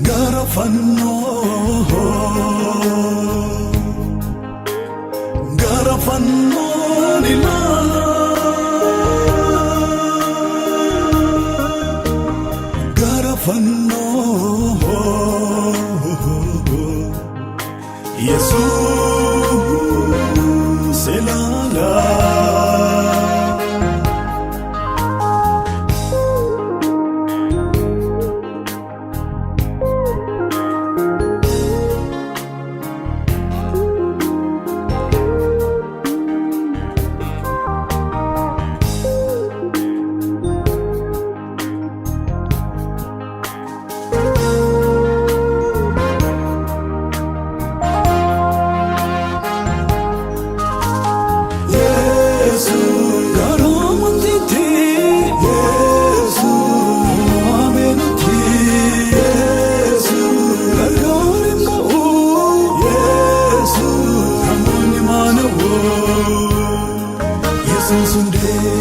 Gara fannoo, gara fannoo ni ilaala. Gara fannoo, Yesuus ilaala. Yesuus gara amantiitti, Yesuus amantii, Yesuus gargaar hin ba'u, Yesuus namoonni maana'u. Yesuus hundee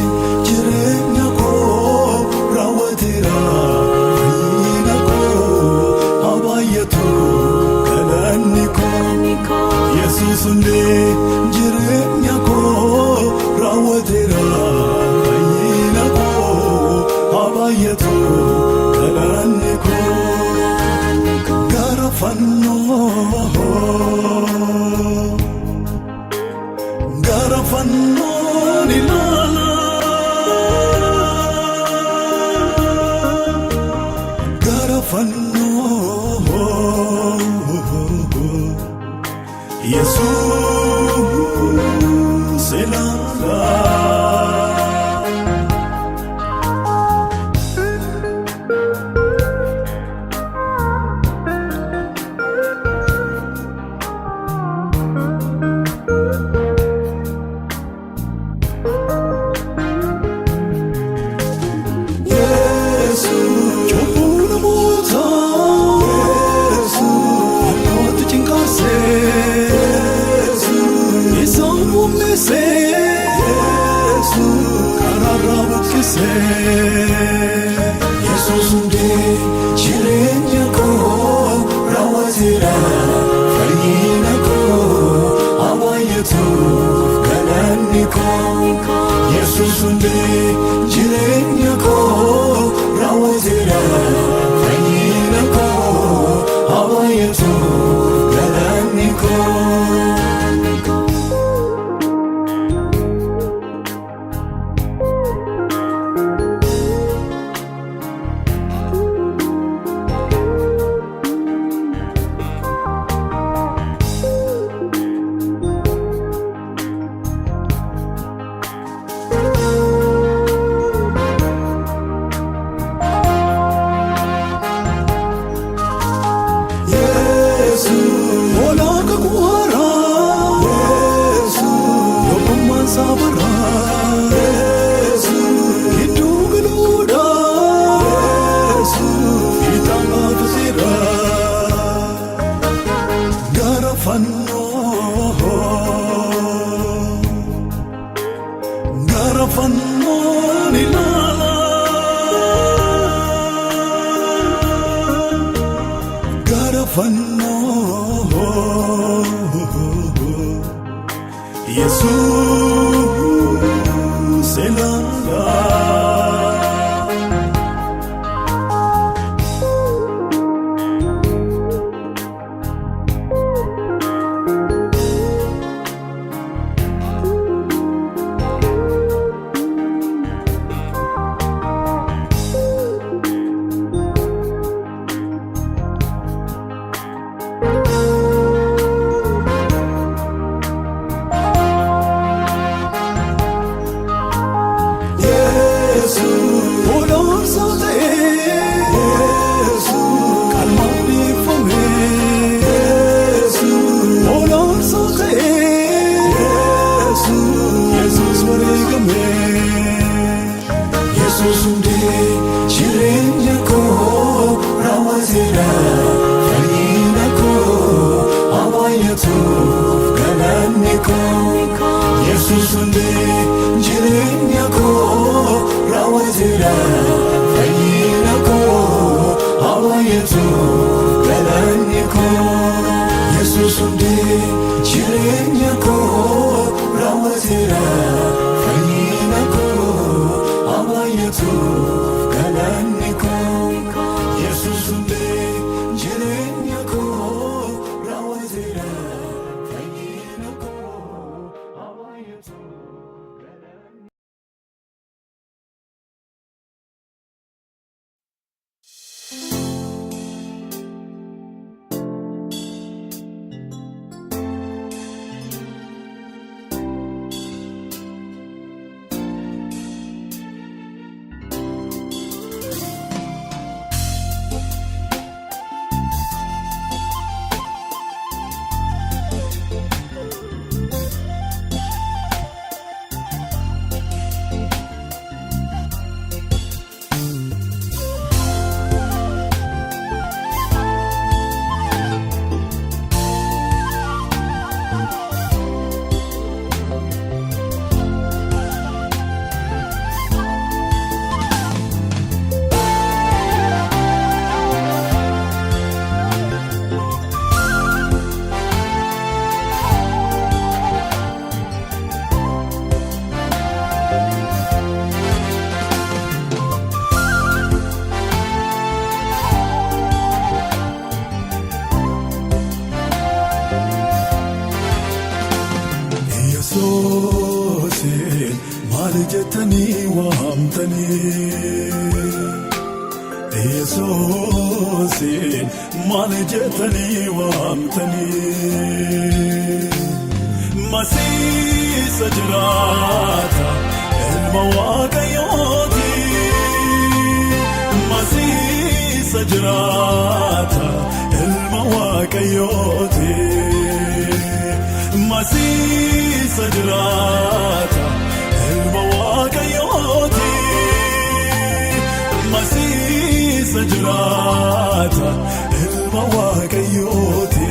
jireenya koo raawwateera, fayyina koo haa baay'atu galanni koo. Yesuus hundee jireenya koo raawwateera, fayyina koo haa baay'atu galanni koo. Gara fannoo, gara fannoo ni ilaala. Gara fannoo, Yesuus ilaala. Yesuus cubbuu namootaa, Yesuus fannootti cinqaasee, Yesuus isaan humneessee, Yesuus karaarraa buqqisee. Yesuus hundee jireenya koo raawwateera, fayyina koo haa baay'atu galanni koo. Yesuus hundee jireenya koo raawwateera, fayyina koo haa baay'atu galanni koo. Yesuus hoolaa kakuu haaraa, Yesuus tokkummaan saabaraa, Yesuus gidduu galuudha, Yesuus fiixaan baafateera. Gara fannoo, gara fannoo ni ilaala. Gara fannoo, Yesuus ilaala. Fayyina koo habaayatuuf galanni koo. Yesuus hundee jireenya koo raawwateera. Fayyina koo habaayatuuf galanni koo. Yesuus hundee jireenya koo raawwateera. Fayyina koo habaayatuuf galanni koo. Yesuus hundee jireenya koo raawwateera. Fayyina koo habaayatuuf galanni. Yesuusin maal jettanii waamtanii? Yesuusin maal jettanii waamtanii? Masiisa jiraata ilma Waaqayyooti. Masiisa jiraata ilma Waaqayyooti. Masiisa jiraata ilma Waaqayyooti. Masiisa jiraata ilma Waaqayyooti.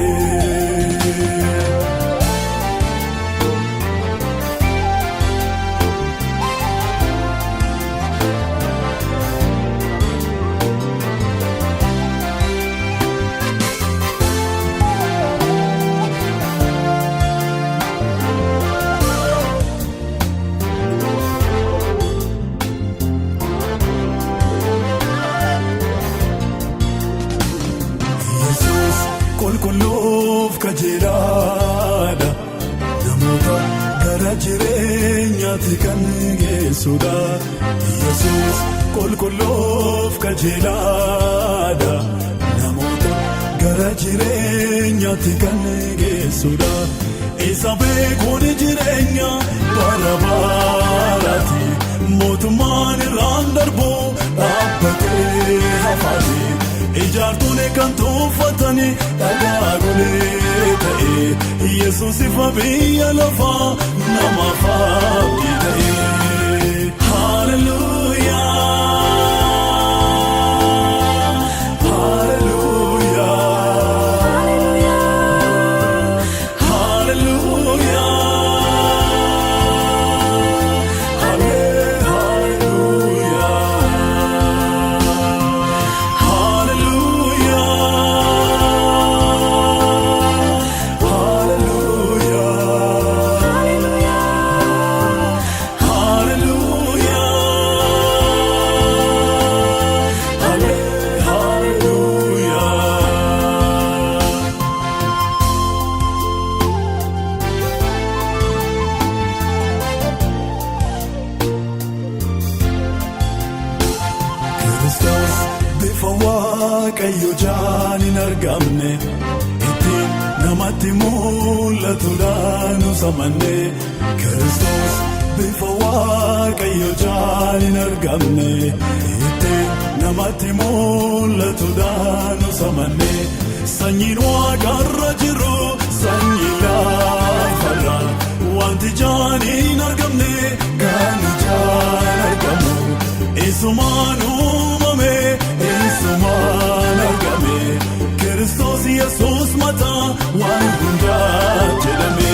Yesuus qulqulluuf qajeelaadha. Namoota gara jireenyaatti kan geessudha. Yesuus qulqulluuf qajeelaadha. Namoota gara jireenyaatti kan geessudha. Isa beekuun jireenya bara baraati. Mootummaan irraan darbu dhaabbatee hafaati. Ijaartuun kan tuffatanii dhagaa golee ta'e. Yesuus ifa biyya lafaa namaaf abdii ta'e. Hallelujah. Hallelujah. Hallelujah. Hallelujah. Hallelujah. Hallelujah. Hallelujah. Hallelujah. Kiristoos bifa Waaqayyo jaan hin argamne ittiin namatti mul'atuudhaan nu samanne. Kiristoos bifa Waaqayyo jaan hin argamne ittiin namatti mul'atuudhaan nu samanne. Sanyiin waaqarra jiru sanyii lafarra, wanti jaan hin argamne kan ijaan argamu. Isumaan uumame, isumaan argame. Kiristoos Yesuus mataa waan hundaa jedhame.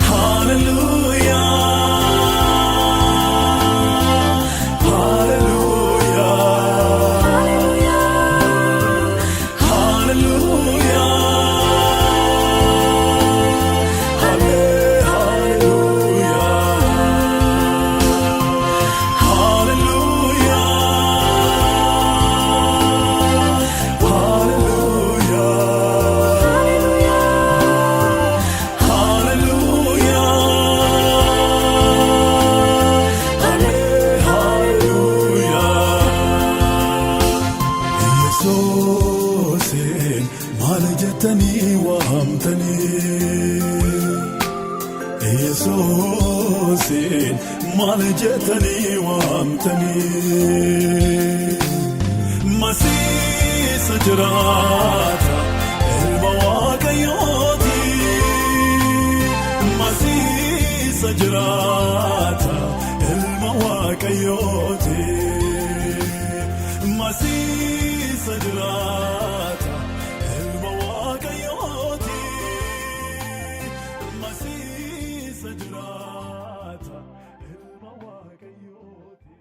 Hallelujah. Hallelujah. Hallelujah. Hallelujah. Hallelujah. Hallelujah. Hallelujah. Hallelujah. Yesuusin maal jettanii waamtanii? Yesuusin maal jettanii waamtanii? Masiisa jiraata ilma Waaqayyooti. Masiisa jiraata ilma Waaqayyooti. Masiisa jiraata ilma Waaqayyooti. Masiisa jiraata ilma Waaqayyooti.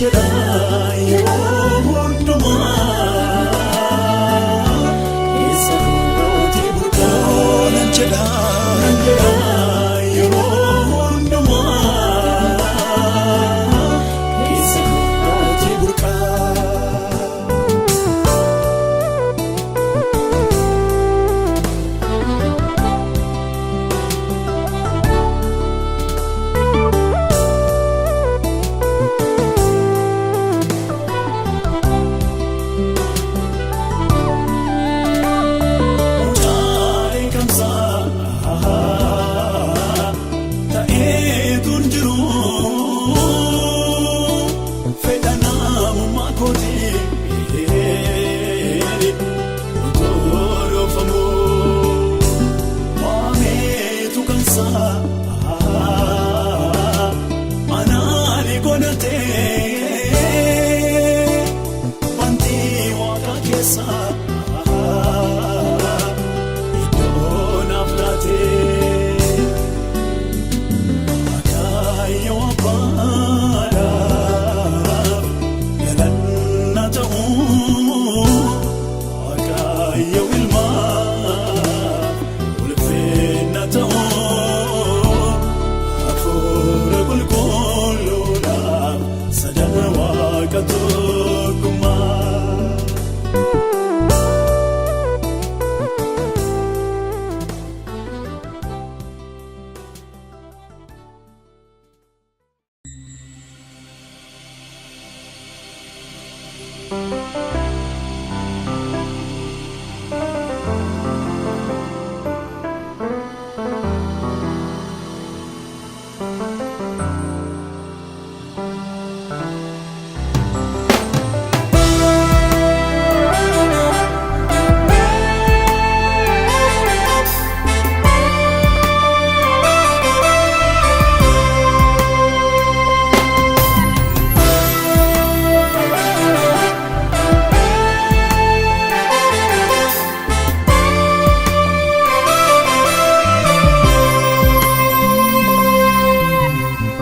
jedha yeroo hundumaa keessa kooti burqaa. Nan jedha, nan jedha yeroo hundumaa keessa kooti burqaa. Mucaa eegamsaa ta'eetu jiru fedha namummaa kootiin otoo dhoofamu waameetu kansaa anaani godhatee wanti waaqa keessaa. Iddoo naaf laatee Waaqayyo abbaadhaaf galanna ta'u, Waaqayyo ilmaaf ulfinna ta'u, Hafuura qulqulluudhaaf sadan Waaqa tokkummaa.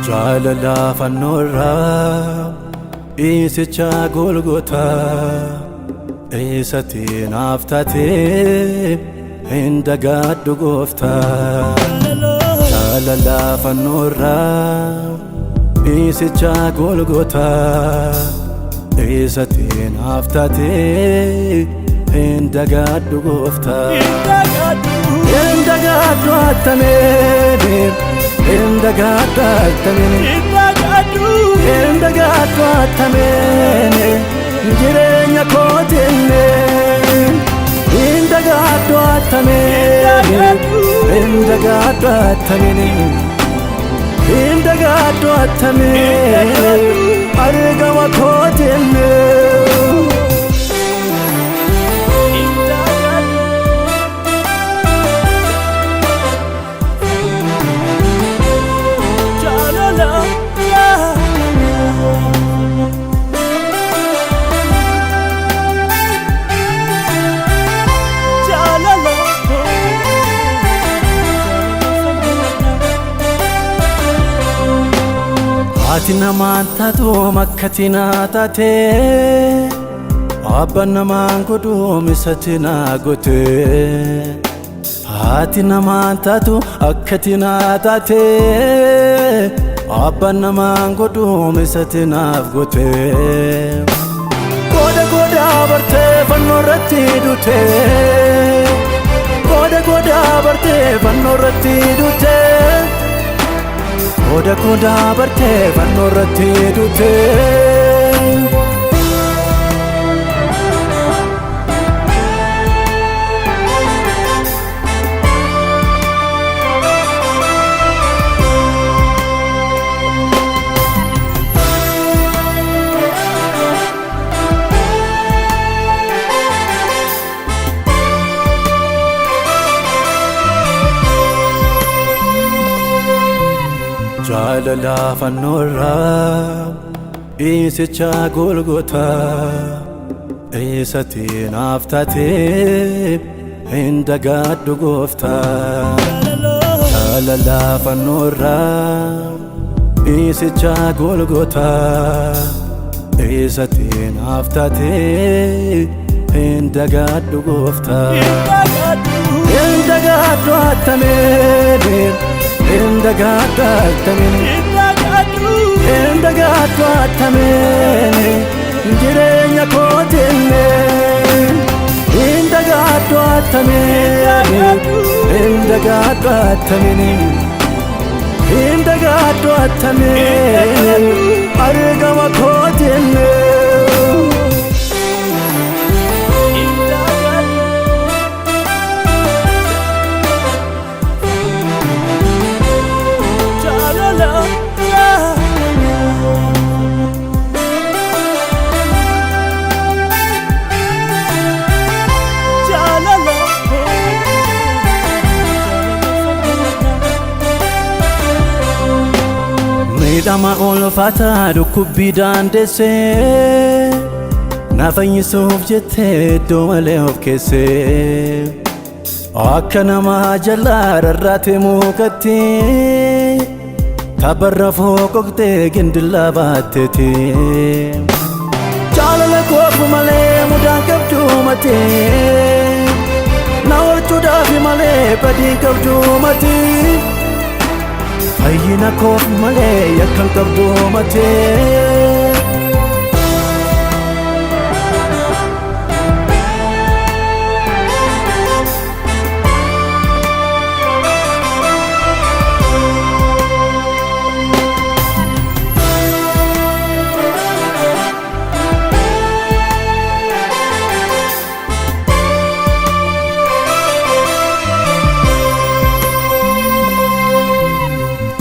Jaalala fannoorraa isicha Golgotaa isatti naaf taatee hin dagadhu gooftaa. Jaalala fannoorraa isicha Golgotaa isatti naaf taatee hin dagadhu gooftaa. Hin dagadhu attameen, hin dagadhu attameen, hin dagadhu attameen jireenya kootinne. Hin dagadhu attameen, hin dagadhu attameen, hin dagadhu attameen argama kootinne. Haati namaan taatu makkati naa taate, abbaan namaan godhuum isatti naa goote. Haati namaan taatu akkati naa taate, abbaan namaan godhuum isatti naaf goote. Gooda gooda bartee fannoo irratti duute. Gooda gooda bartee fannoo irratti duute. Gooda gooda bartee fannoo irratti duute. Jaalala fannoorraa isicha Golgotaa isatti naaf taatee hin dagadhu gooftaa. Jaalala fannoorraa isicha Golgotaa Eessatti naaf taatee hin dagadhu gooftaa. Hin dagadhu attameen, hin dagadhu attameen, hin dagadhu attameen, jireenya kootinnee. Hin dagadhu attameen, hin dagadhu attameen, hin dagadhu attameen, argama kootinnee. Miidhama ulfaataa dhukkubbii daandessee, na fayyisuuf jettee iddoo malee of keessee, akka nama jalaa rarraate mukatti tabbarra fooqoqtee gindillaa baatteeti. Jaalala koofu malee mudaan qabdu matee, na oolchuudhaaf malee badii qabdu matee. Fayyina koof malee yakkan qabdu matee.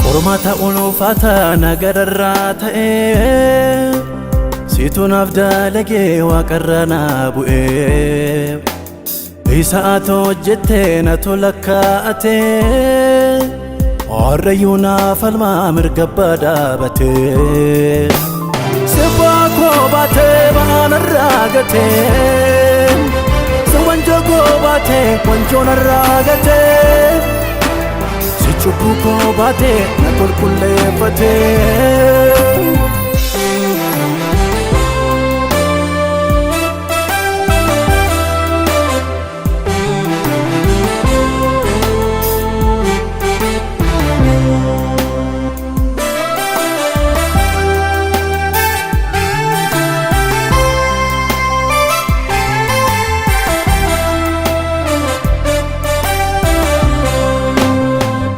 Qormaata ulfaataa nagararraa ta'ee, situ naaf dalagee waaqarraa naa bu'ee. Isa ati hojjettee natu lakkaa'atee, harrayyuu naaf falmaa mirga abbaa dhaabatee. Sibbaa koo baatee ba'aanarraa gatee, si wanjoo koo baatee wanjoonarraa gatee. Si cubbuu koo baatee na qulqulleeffatee.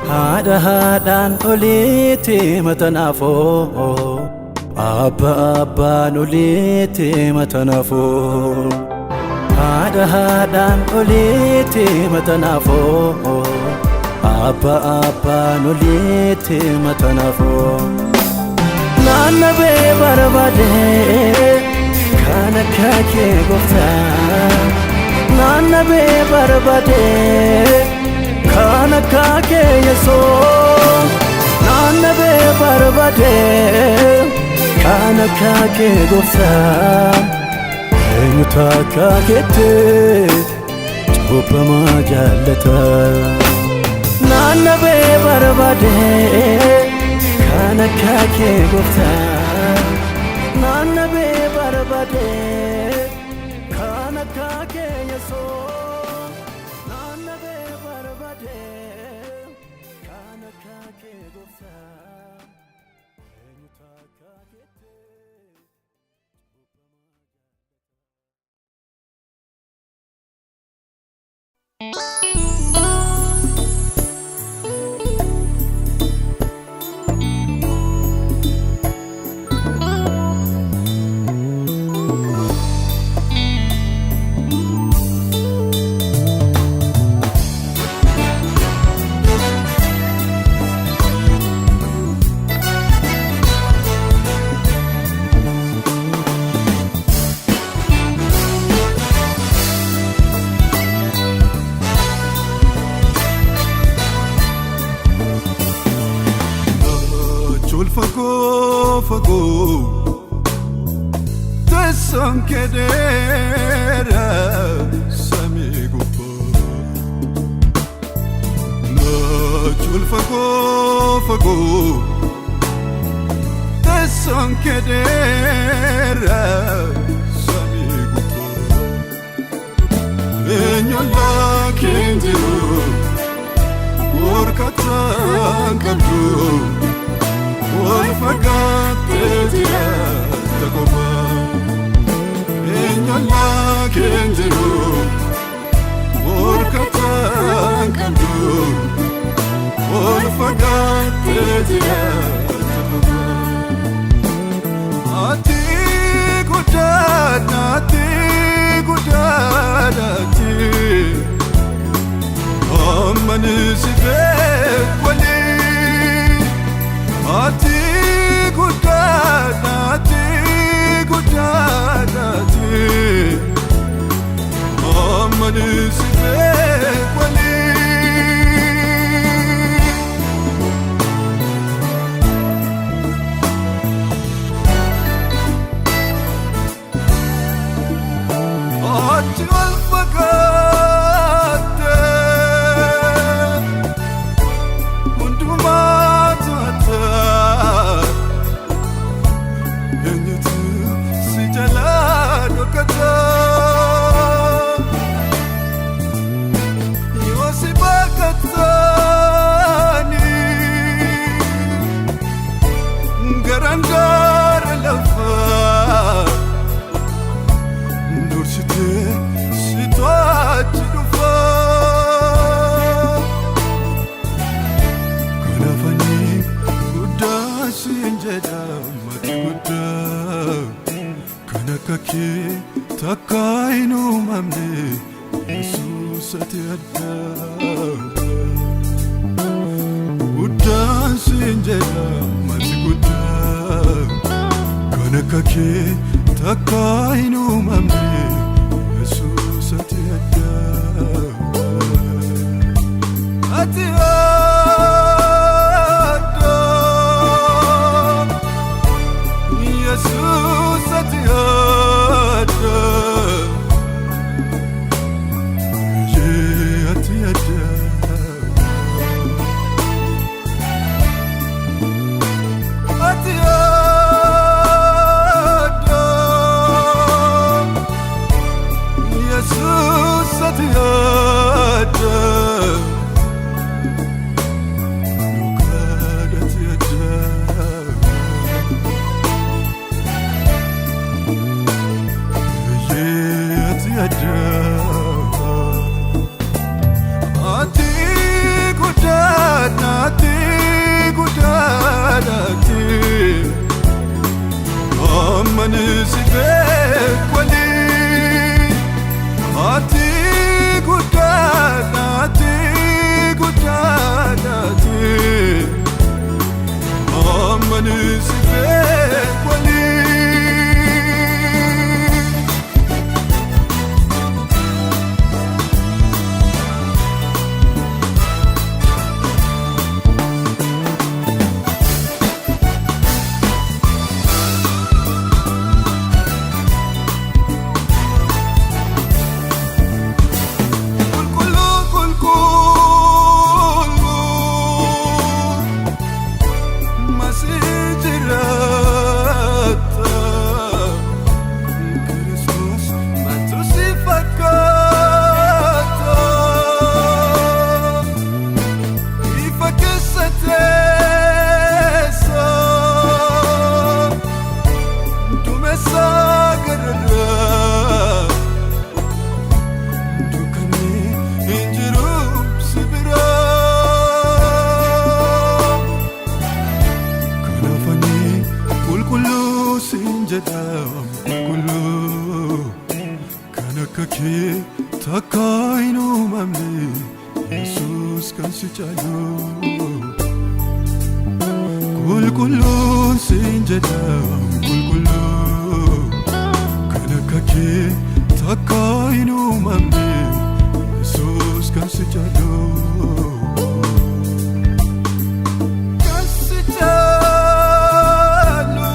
Haadha haadhaan oliiti matanaafoo, abba abbaan oliiti matanaafoo. Haadha haadhaan oliiti matanaafoo, abba abbaan oliiti matanaafoo. Naannabee barbaade kan akka kee gooftaa. Naannabee barbaade kan akka kee Yesuus. Naannabee barbaade kan akka kee gooftaa. Eenyutu akka keetti cubbamaa jaallata? Naannabee barbaade kan akka kee gooftaa. Naannabee barbaade kan akka kee Yesuus. Naannabee barbaade kan akka kee gooftaa. Eenyutu akka keetti cubbamaa jaallata? Chul fagoo fagoo, teessoon kee dheeraa samii gubbaa. Chul fagoo fagoo, teessoon Teessoon kee dheeraa samii gubbaa. Eenyuun laakiin jiru morkataan qabdu ol fagaattee jiraatta kophaa. Eenyuun laakiin jiru morkataan qabdu ol fagaattee jiraatta kophaa. Ati guddaadha, ati guddaadha, ati. Ammani si beekwani. Ati guddaadha, ati guddaadha, ati. Ammani si beekwani. Ati ol fagaatte hundumaa taata, eenyutu si jalaa dhokata? Yoo si baqatani garaan gaara lafaa dursitee si to'achi dhufa. Kanaaf ani guddaa siin jedha, mati guddaa kan akka kee takka hin uumamne, Yesuus ati addaa. Guddaan siin jedha, mati guddaa kan akka kee takka hin uumamne, Yesuus ati addaa. Ati addaa, Yesuus ati addaa, Yee ati addaa. Ati addaa, Yesuus ati addaa, Dhugaadha ati addaa. Yee ati addaa. Ati guddaadha, ati guddaadha, ati. Ammani si beekwani. Ati guddaadha, ati guddaadha, ati. Ammani si beekwani. Qulqulluu, qulqulluu, masii jiraata, Kiristoos maaltu si fakkaata? Ifa keessa teessa, duumessa gararraa, dukkanni hin jiru si bira. Kanaaf ani qulqulluu siin jedha, qulqulluu kan akka kee takka hin uumamne, Yesuus kan si caalu. Qulqulluun siin jedha, qulqulluu kan akka kee takka hin uumamne, Yesuus kan si caalu. Kan si caalu,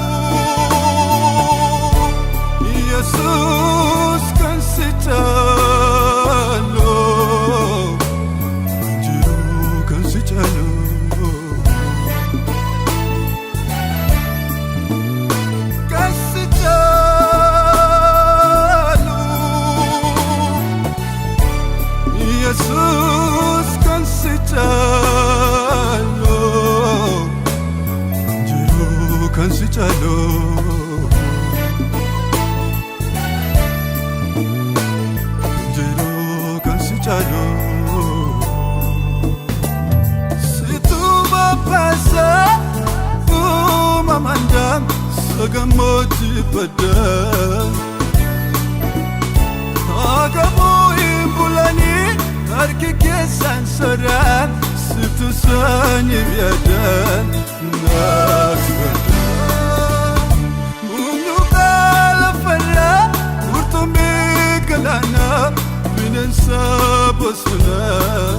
Yesuus kan si caalu, jiru kan si caalu. badda. Agaboo hin bulanii harki keessaan sodaan situ sanyii yaadaan naaf badda. Munyuuqaa lafarraa qurxummii galaanaa bineensa bosonaa.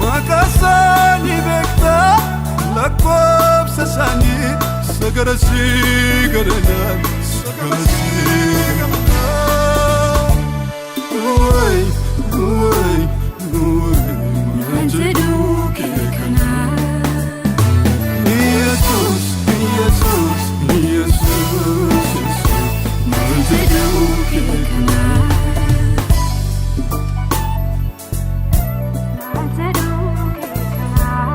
Maqaa isaanii beektaa, lakkoofsa isaanii, sagara si garanaa, sagara si gamanaa. Way, way, way, Naan jedhuu kee kanaa. Yesus, Yesus, Yesus, Yesus, Naan jedhuu kee kanaa. Naan jedhuu kee kanaa.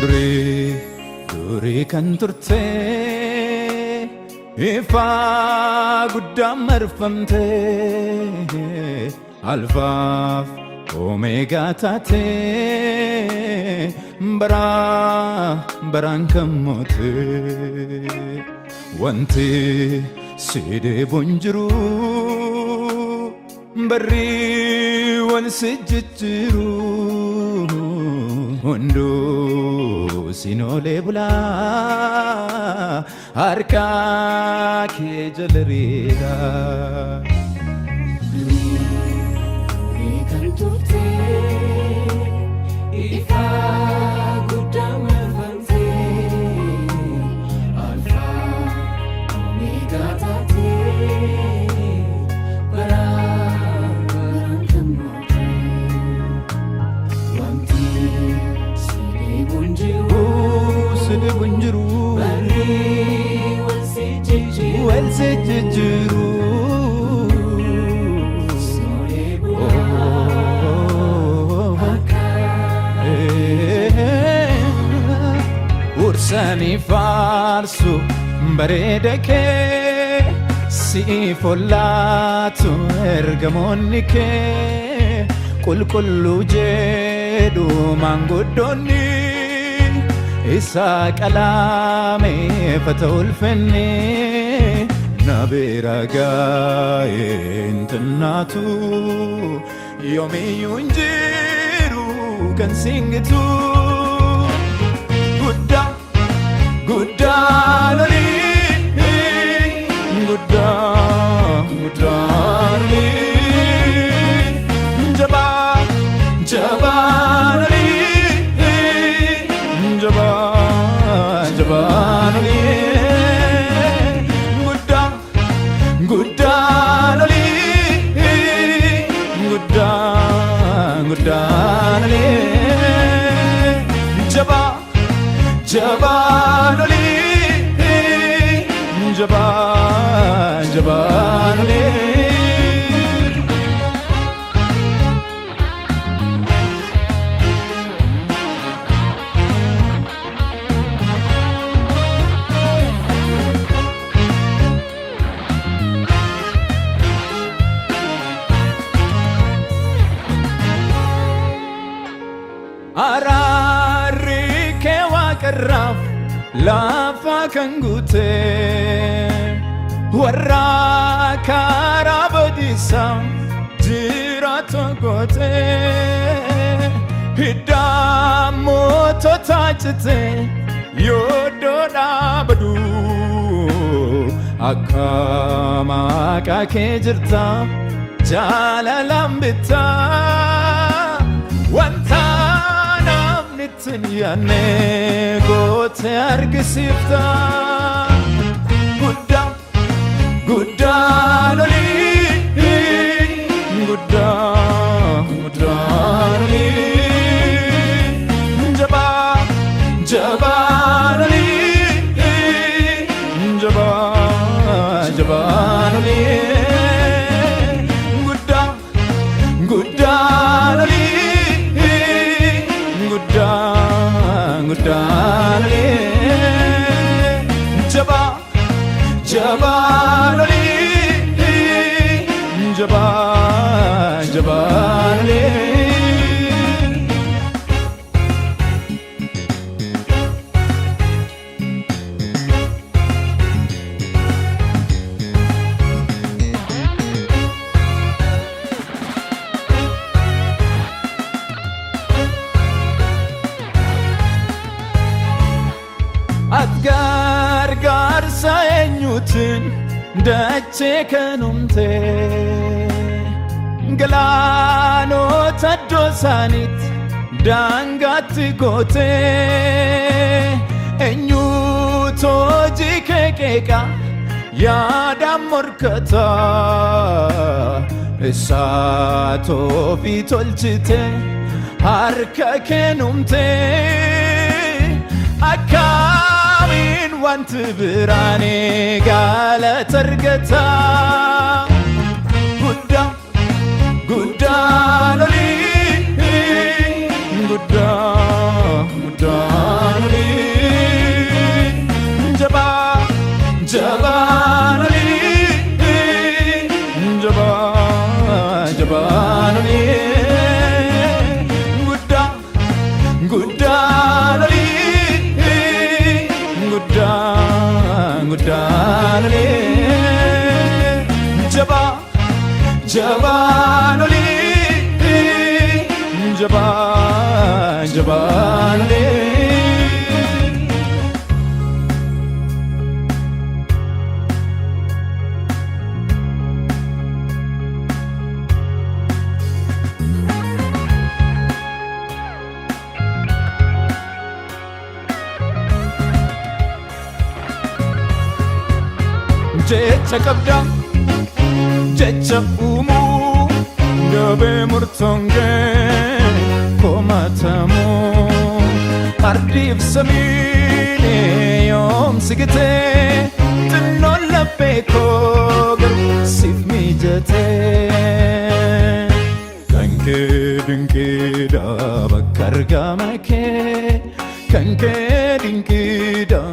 Durii durii kan turte, ifaa guddaan marfamte, alfaaf omeegaa taate, bara baraan kan moote. Wanti si deebuun jiru, barri wal si jijjiiru, hunduu sinoolee bulaa, harka kee jala riidha. Durii kan turte, ifaa guddaa marfamte, alfaa omeegaa taate, bara baraan kan moote. Wanti si deebuun jiru, Si deebuun jiru, barri wal si jijjiiru, wal si jijjiiru. Sinoolee bulaa harka. Ursanii faarsu bareeda kee, siif ollaatu ergamoonni kee, qulqulluu jedhu maanguddoonni, isa qalaameeffata ulfinni. Na bira gaa'een xinnaatu, yoomiyyuu hin jiru kan singitu. Guddaa, guddaan olii, guddaa, guddaan olii, jabaa, jabaan olii, jabaa, jabaan olii, guddaa, guddaan olii, guddaa, guddaan olii, jabaa, jabaan olii, jabaa, jabaan olii. Araarri kee waaqarraaf lafa kan guute. Warra karaa badiisaa jiraatu gootee hidda moototaa citee yooddoo dhaabadu akka maqaa kee jirta jaalalaan bittaa wanta namni ittiin yaadne gootee argisiifta guddaa guddaan olii guddaa guddaan olii jabaa jabaan olii jabaa jabaan olii guddaa guddaan olii guddaa guddaan olii jabaa jabaan olii jabaa jabaan olii. Ati gargaarsa eenyuutiin dachee kanumte galaanota iddoo isaaniitti daangaatti goote eenyuutu hojii kee qeeqa yaadaan morkata isaatu ofii tolchite harka kennumte akkamiin wanti biraan galata argata guddaa guddaan olii guddaa guddaan olii jabaa jabaan olii jabaa jabaan olii guddaa guddaan olii guddaa guddaan olii jabaa jabaan olii jabaa jabaan olii. Jecha qabda jecha uumuu dabee murtoongee komatamuu ardiif samiin yoom sigitee xinnoon laphee koo garuu siif mijatee. Kan kee dinqiidha bakka argama kee kan kee dinqiidha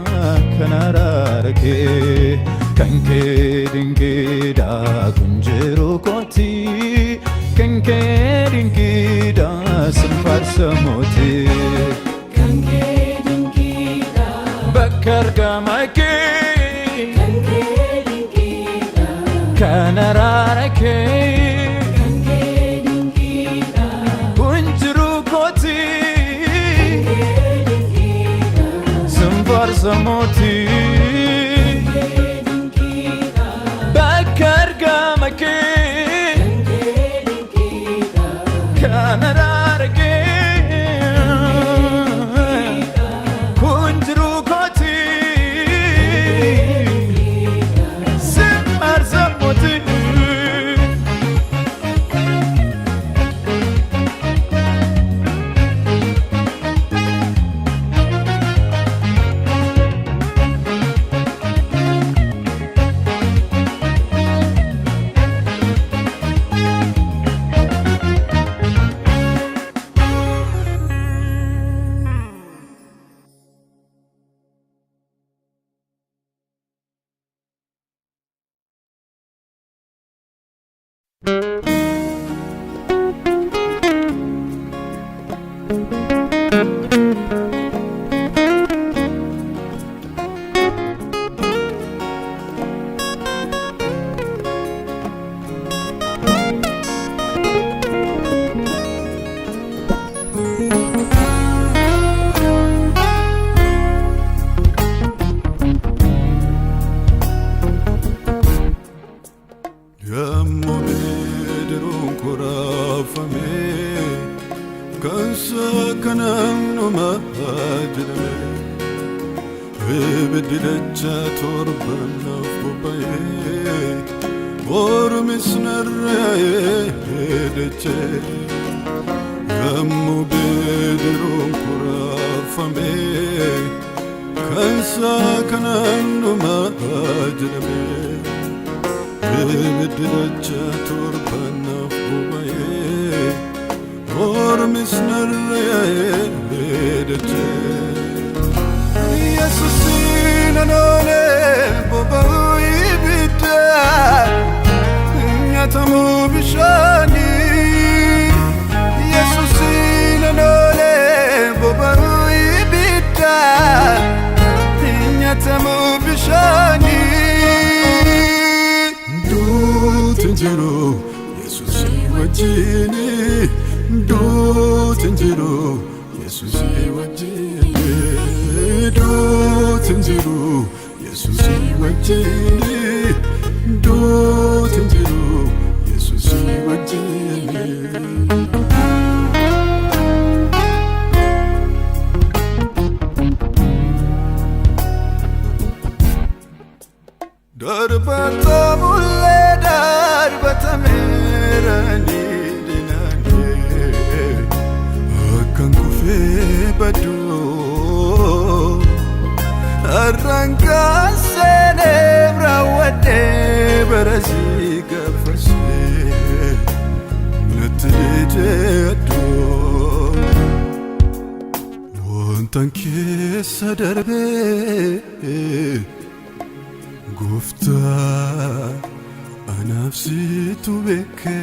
kan araara kee kan kee dinqiidha kun jiru kooti kan kee dinqiidha sin faarsa mootii. Kan kee dinqiidha, Bakka argama kee kan kee dinqiidha, kan araara kee kan kee dinqiidha, kun jiru kooti kee dinqiidha, sin faarsa mootii. Kee dinqiidha, Bakka argama kee kan kee dinqiidha, kan araara kee kun jiru kooti sin faarsa mootii. Ibiddi dachaa torban naaf bobba'ee, ormis narra'ee dachee. Yommuu bidiruun kuraafamee, kansaa kanaan dhumaa jedhamee. Ibiddi dachaa torban naaf bobba'ee, ormis narra'ee dachee. Yesuusin anoolee boba'uu ibiddaa nyaatamuu bishaanii. Yesuusin anoolee boba'uu ibiddaa nyaatamuu bishaanii. Duuti hin jiru Yesuusii wajjini, duuti hin jiru Yesuusii wajjini, duuti hin jiru Yesuusii wajjini, duuti hin jiru Yesuusii wajjini. Darbatamullee darbatameerani dinaanii akkan kufee baduu har'aan seenee raawwadhee barasii gaafasee natti dhiitee adduu wantan keessa darbee gooftaa anaaf situ beeka.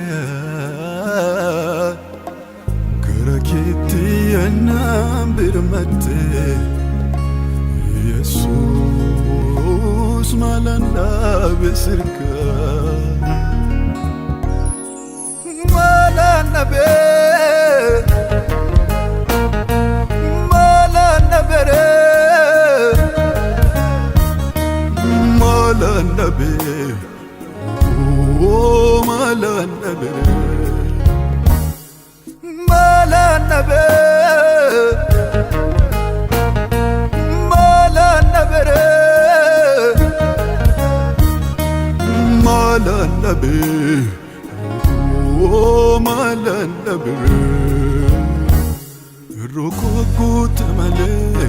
Gara keetti anaan birmatte, Yesuus, maalan dhaabe sirka, maalan dhabe, maalan dhabere, maalan dhabe, oh maalan dhabe, maalan dhabe, maalan dhabere, maalan dhabe, oh maalan dhabe. Rukoo guute malee,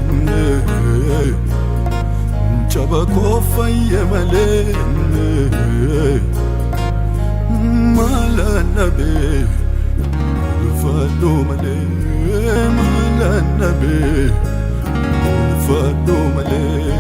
caba koo fayye malee, maalan dhabe ulfaadhu malee, maalan dhabe ulfaadhu malee.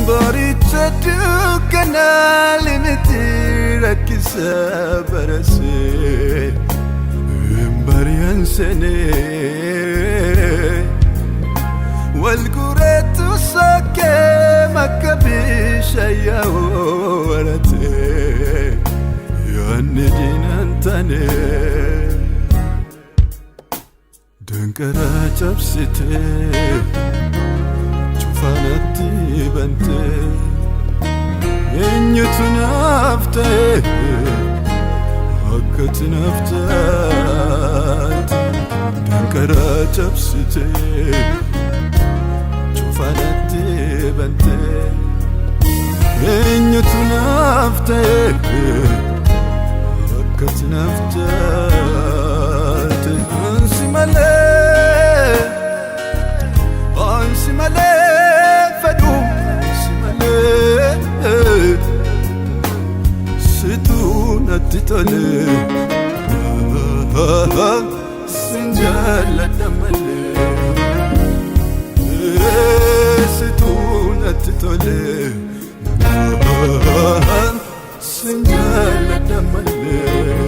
Baricha dukkanaa limiti rakkisa barasee bari'an seenee wal gureetu sokkee makka bishayyoo waratee yaanni diinan taanee danqaraa cabsitee cufaanatti bantee eenyutu naaf ta'e akkati naaf taate. Danqaraa cabsitee cufaanatti bantee eenyutu naaf ta'e akkati naaf taate. Ansi malee, ansi malee fedhu si malee situ natti tole, sin jaalladha malee situ natti tole, sin jaalladha malee.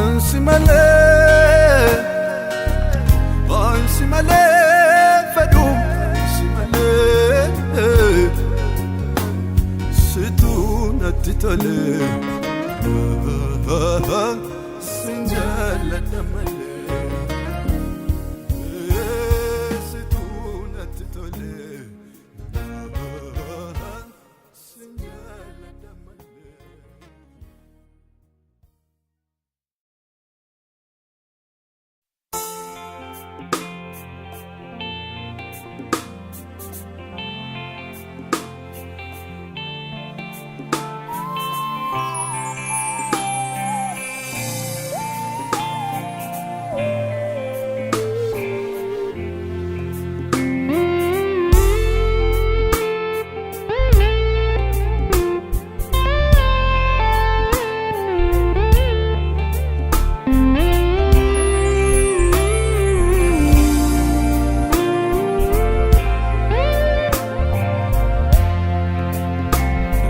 Ansi malee, ansi malee fedhu si malee situ natti tole, sin jaalladha malee. Sin jaalladha malee.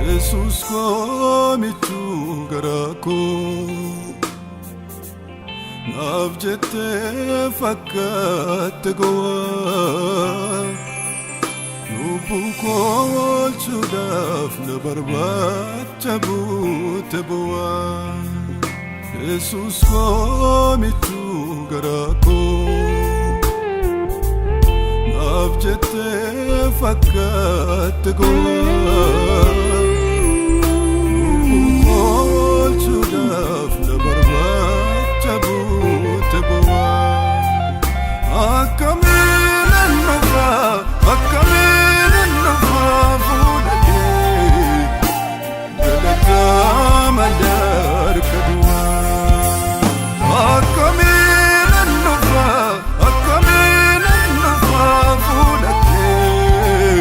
Yesus koomichuu garaa koo naaf jettee fakkaatte gowwaa lubbuu koo oolchuudhaaf na barbaacha buute bowwaa. Yesus koomichuu garaa koo naaf jettee fakkaatte gowwaa. Oolchuudhaaf na barbaacha buute bowwaa. Akkamiin an dhufa, akkamiin an dhufa fuula kee galataa malee harka duwwaa. Akkamiin an dhufa, akkamiin an dhufa fuula kee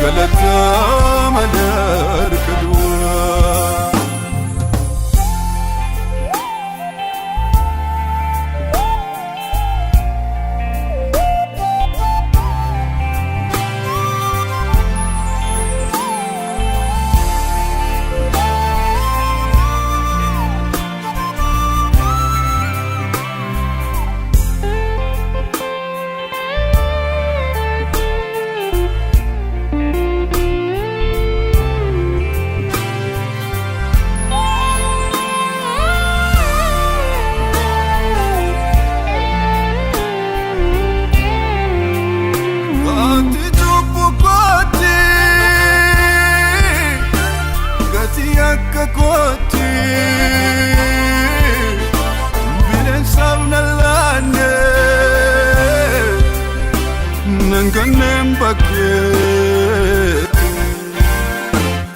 galataa malee harka duwwaa. Ati cubbuu kooti, gatii akka kooti, bineensaaf na laanne, nan kanneen bakkeetti.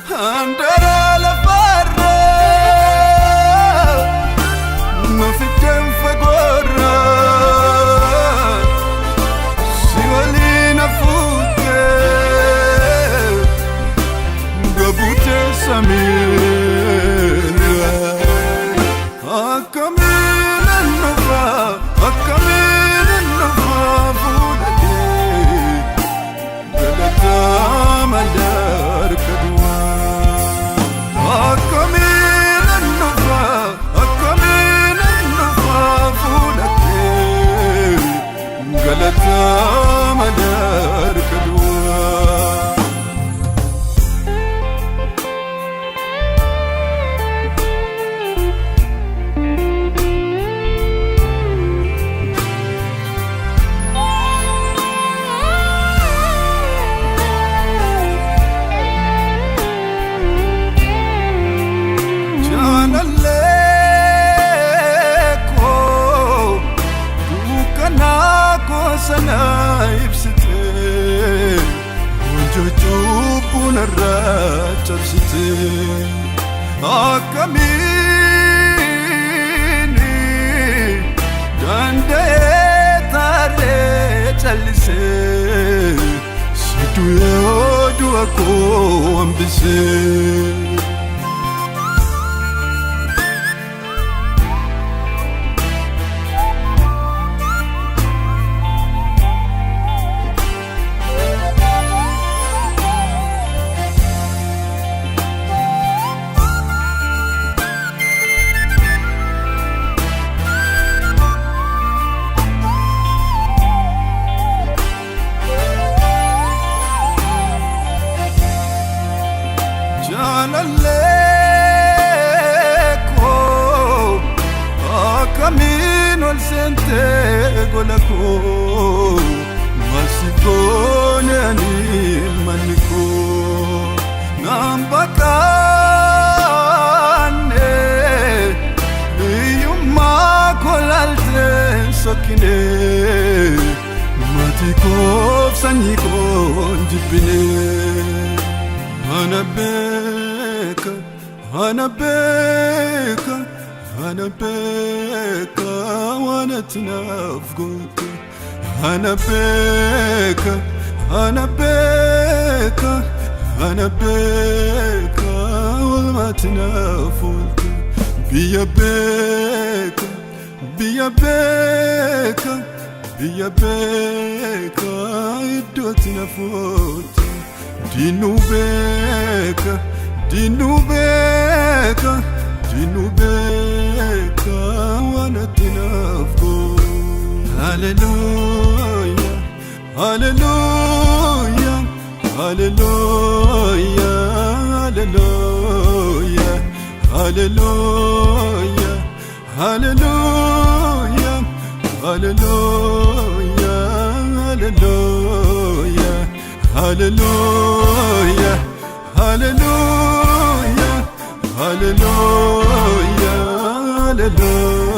Handara lafarra, na fiddeen fagoorra. Si waliin hafuutee gabuutee samiirra. Akkamiin an dhufa, akkamiin an dhufa fuula kee galataa malee harka duwwaa. Akkamiin an dhufa, akkamiin an dhufa fuula kee galataa malee harka duwwaa. Jaalallee koo dukkana koo sana ibsite hojii cubbuu narraa cabsite akkamiin danda'ee taaree callisee si du'ee du'a koo hambisee. Jaalallee koo akkamiin ol seentee gola koo maal si gochuu. Toleani manni koo naan baqaanne hiyyummaa koo laaltee sokkine maatii koof sanyii koo hin jibbine. Ana beeka, ana beeka, ana beeka waan ati naaf goote. Ana beeka, ana beeka, ana beeka oolmaati naaf oolte. Biyya beeka, biyya beeka, biyya beeka iddootti na foote. Diinuu beeka, diinuu beeka, diinuu beeka waan ati naaf goote. Hallelujah, hallelujah, hallelujah, hallelujah, hallelujah, hallelujah, hallelujah, hallelujah, hallelujah, hallelujah, hallelujah, hallelujah.